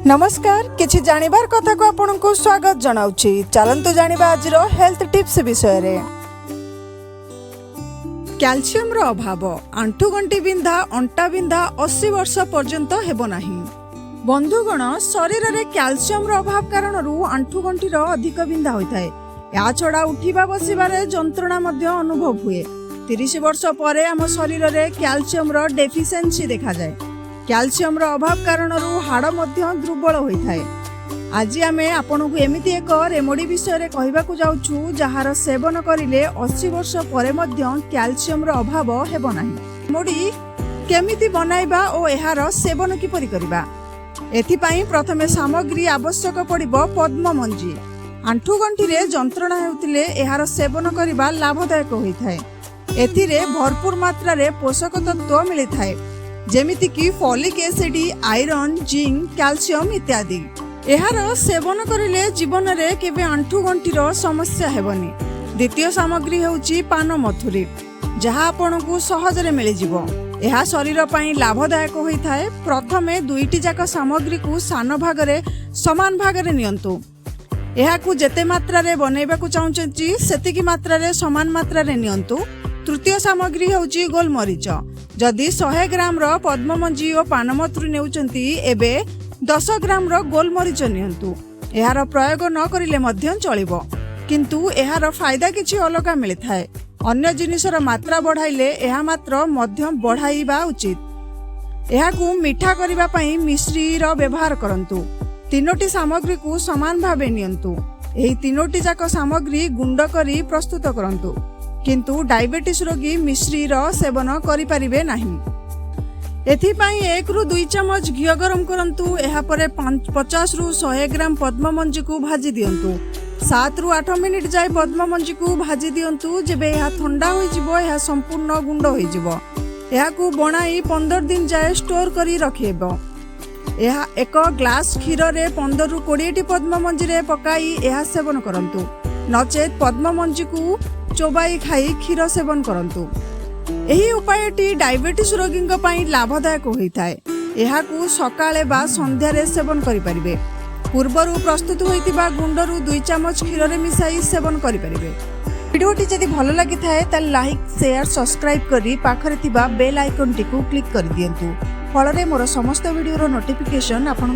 ନମସ୍କାର, କିଛି ଜାଣିବାର କଥାକୁ ଆପଣଙ୍କୁ ସ୍ୱାଗତ ଜଣାଉଛି। ଚାଲନ୍ତୁ ଜାଣିବା ଆଜିର ହେଲ୍ଥ ଟିପ୍ସ ବିଷୟରେ। କ୍ୟାଲସିୟମର ଅଭାବ, ଆଣ୍ଠୁଗଣ୍ଠି ବିନ୍ଧା, ଅଣ୍ଟା ବିନ୍ଧା 80 ବର୍ଷ ପର୍ଯ୍ୟନ୍ତ ହେବ ନାହିଁ। ବନ୍ଧୁଗଣ, ଶରୀରରେ କ୍ୟାଲସିୟମର ଅଭାବ କାରଣରୁ ଆଣ୍ଠୁଗଣ୍ଠିର ଅଧିକ ବିନ୍ଧା ହୋଇଥାଏ। ଏହାଛଡ଼ା ଉଠିବା ବସିବାରେ ଯନ୍ତ୍ରଣା ମଧ୍ୟ ଅନୁଭବ ହୁଏ। 30 ବର୍ଷ ପରେ ଆମ ଶରୀରରେ କ୍ୟାଲସିୟମର ଡେଫିସିଏନ୍ସି ଦେଖାଯାଏ। କ୍ୟାଲସିୟମର ଅଭାବ କାରଣରୁ ହାଡ଼ ମଧ୍ୟ ଦୁର୍ବଳ ହୋଇଥାଏ। ଆଜି ଆମେ ଆପଣଙ୍କୁ ଏମିତି ଏକ ରେମୋଡି ବିଷୟରେ କହିବାକୁ ଯାଉଛୁ, ଯାହାର ସେବନ କରିଲେ 80 ବର୍ଷ ପରେ ମଧ୍ୟ କ୍ୟାଲସିୟମର ଅଭାବ ହେବ ନାହିଁ। ରେମୋଡି କେମିତି ବନାଇବା ଓ ଏହାର ସେବନ କିପରି କରିବା? ଏଥିପାଇଁ ପ୍ରଥମେ ସାମଗ୍ରୀ ଆବଶ୍ୟକ ପଡ଼ିବ ପଦ୍ମମଞ୍ଜି। ଆଣ୍ଠୁଗଣ୍ଠିରେ ଯନ୍ତ୍ରଣା ହେଉଥିଲେ ଏହାର ସେବନ କରିବା ଲାଭଦାୟକ ହୋଇଥାଏ। ଏଥିରେ ଭରପୁର ମାତ୍ରାରେ ପୋଷକ ତତ୍ତ୍ୱ ମିଳିଥାଏ, ଯେମିତିକି folic acid, iron, zinc, calcium ଇତ୍ୟାଦି। ଏହାର ସେବନ କରିଲେ ଜୀବନରେ କେବେ ଆଣ୍ଠୁଗଣ୍ଠିର ସମସ୍ୟା ହେବନି। ଦ୍ୱିତୀୟ ସାମଗ୍ରୀ ହେଉଛି ପାନମଧୁରୀ, ଯାହା ଆପଣଙ୍କୁ ସହଜରେ ମିଳିଯିବ। ଏହା ଶରୀର ପାଇଁ ଲାଭଦାୟକ ହୋଇଥାଏ। ପ୍ରଥମେ ଦୁଇଟି ଯାକ ସାମଗ୍ରୀକୁ ସାନ ଭାଗରେ ସମାନ ଭାଗରେ ନିଅନ୍ତୁ। ଏହାକୁ ଯେତେ ମାତ୍ରାରେ ବନେଇବାକୁ ଚାହୁଁଛନ୍ତି, ସେତିକି ମାତ୍ରାରେ ସମାନ ମାତ୍ରାରେ ନିଅନ୍ତୁ। ତୃତୀୟ ସାମଗ୍ରୀ ହେଉଛି ଗୋଲମରିଚ। ଯଦି 100 ଗ୍ରାମର ପଦ୍ମମଞ୍ଜି ଓ ପାନମଧୁରୀ ନେଉଛନ୍ତି, ଏବେ 10 ଗ୍ରାମର ଗୋଲମରିଚ ନିଅନ୍ତୁ। ଏହାର ପ୍ରୟୋଗ ନ କରିଲେ ମଧ୍ୟ ଚଳିବ, କିନ୍ତୁ ଏହାର ଫାଇଦା କିଛି ଅଲଗା ମିଳିଥାଏ। ଅନ୍ୟ ଜିନିଷର ମାତ୍ରା ବଢ଼ାଇଲେ ଏହା ମାତ୍ର ମଧ୍ୟ ବଢ଼ାଇବା ଉଚିତ। ଏହାକୁ ମିଠା କରିବା ପାଇଁ ମିଶ୍ରିର ବ୍ୟବହାର କରନ୍ତୁ। ତିନୋଟି ସାମଗ୍ରୀକୁ ସମାନ ଭାବେ ନିଅନ୍ତୁ। ଏହି ତିନୋଟି ଯାକ ସାମଗ୍ରୀ ଗୁଣ୍ଡ କରି ପ୍ରସ୍ତୁତ କରନ୍ତୁ, କିନ୍ତୁ ଡାଇବେଟିସ୍ ରୋଗୀ ମିଶ୍ରିର ସେବନ କରିପାରିବେ ନାହିଁ। ଏଥିପାଇଁ 1ରୁ 2 ଚାମଚ ଘିଅ ଗରମ କରନ୍ତୁ। ଏହାପରେ 50ରୁ 100 ଗ୍ରାମ ପଦ୍ମମଞ୍ଜିକୁ ଭାଜି ଦିଅନ୍ତୁ। 7ରୁ 8 ମିନିଟ୍ ଯାଏ ପଦ୍ମମଞ୍ଜିକୁ ଭାଜି ଦିଅନ୍ତୁ। ଯେବେ ଏହା ଥଣ୍ଡା ହୋଇଯିବ, ଏହା ସମ୍ପୂର୍ଣ୍ଣ ଗୁଣ୍ଡ ହୋଇଯିବ। ଏହାକୁ ବଣାଇ 15 ଦିନ ଯାଏ ଷ୍ଟୋର କରି ରଖିହେବ। ଏହା ଏକ ଗ୍ଲାସ କ୍ଷୀରରେ 15ରୁ 20ଟି ପଦ୍ମମଞ୍ଜିରେ ପକାଇ ଏହା ସେବନ କରନ୍ତୁ, ନଚେତ୍ ପଦ୍ମମଞ୍ଜିକୁ ଚୋବାଇ ଖାଇ କ୍ଷୀର ସେବନ କରନ୍ତୁ। ଏହି ଉପାୟଟି ଡାଇବେଟିସ୍ ରୋଗୀଙ୍କ ପାଇଁ ଲାଭଦାୟକ ହୋଇଥାଏ। ଏହାକୁ ସକାଳେ ବା ସନ୍ଧ୍ୟାରେ ସେବନ କରିପାରିବେ। ପୂର୍ବରୁ ପ୍ରସ୍ତୁତ ହୋଇଥିବା ଗୁଣ୍ଡରୁ 2 ଚାମଚ କ୍ଷୀରରେ ମିଶାଇ ସେବନ କରିପାରିବେ। ଭିଡ଼ିଓଟି ଯଦି ଭଲ ଲାଗିଥାଏ, ତାହେଲେ ଲାଇକ୍, ସେୟାର, ସବସ୍କ୍ରାଇବ୍ କରି ପାଖରେ ଥିବା ବେଲ୍ ଆଇକନ୍ଟିକୁ କ୍ଲିକ୍ କରିଦିଅନ୍ତୁ। ଫଳରେ ମୋର ସମସ୍ତ ଭିଡ଼ିଓର ନୋଟିଫିକେସନ୍ ଆପଣଙ୍କ